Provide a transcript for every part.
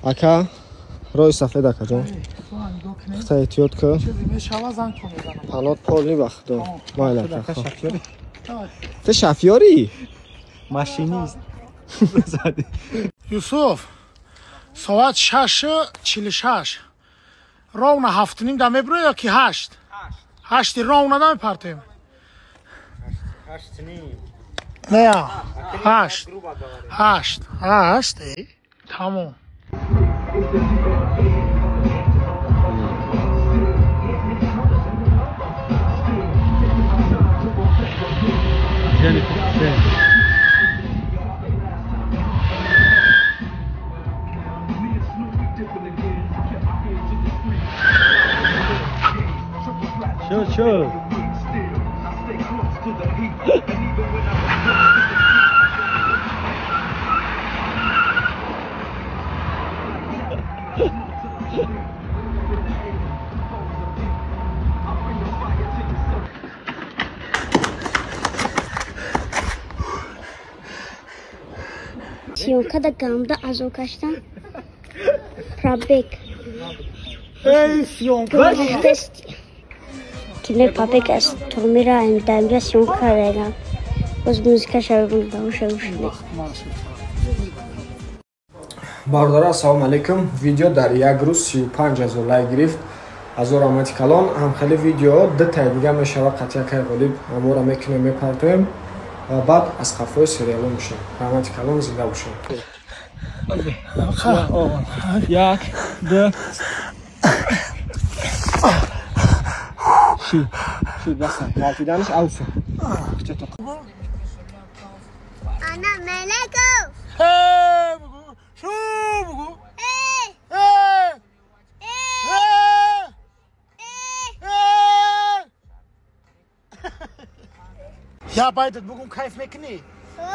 Ака, роҳи сафед акаҷон. Хта эҳтиёт кун. Панот полни ба худо. Майли ака. Ту шофёрӣ? Машинист. Юсуф, соат 6:46. Ровно 7:30 да мебро ё ки 8? 8 ровно да мепартем. 8:30. Не, 8. 8. 8. Тамом. Шо. Съёмка гамда азоб каштан пробег. Эй, съёмка. Кинои пробег аз Томира дамира съёмка кардагам. Боз музика шавгӯш. Бародаро, ассалому алайкум. Видео дар як рӯз 35,000 лайк гирифт. Ҳазор раҳмати калон. Ҳамхели видео ду таи дига мешавад қатъия кай ғолиб. Ҳамора мекунем, мепартоем ва баъд аз қафои сериало мешавем. Раҳмати калон, зинда бошед. Як, ду, ши. Ши, дастам. Ғалтиданаш ауф. Ана мелеку. Э, бугу. Шу бугу. Э. Э. Э. Э. Я байдат бугум кайф мекунӣ?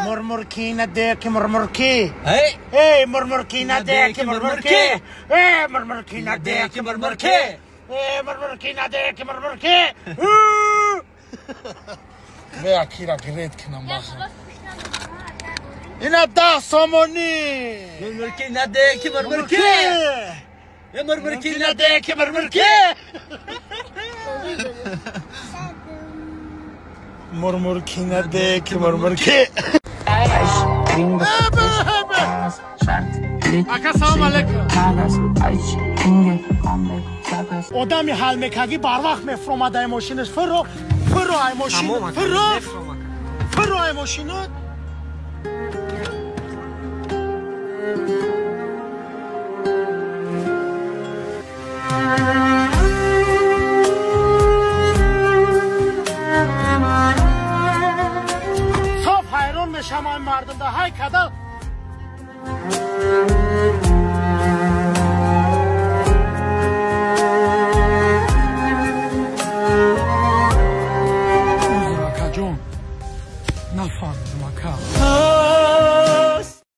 Мурмурки наде ки мурмурки. Эй! Эй, мурмурки наде ки мурмурки. Эй, мурмурки наде ки мурмурки. Эй, мурмурки наде ки мурмурки. Бе акира грет кинам бахам. Ина 10 сомонӣ. Мурмурки наде ки мурмурки. Э, мурмурки наде ки мурмурки. Мурмурки наде ки мурмурки. Ака, салом алейкум. Одами ҳал мекагӣ барвақт мефромад ай мошинаш. Фуро, фуро ай мошин. Фуро. Фуро ай мошинат. Соф ҳайрон мешам ай мардумда. Ҳай када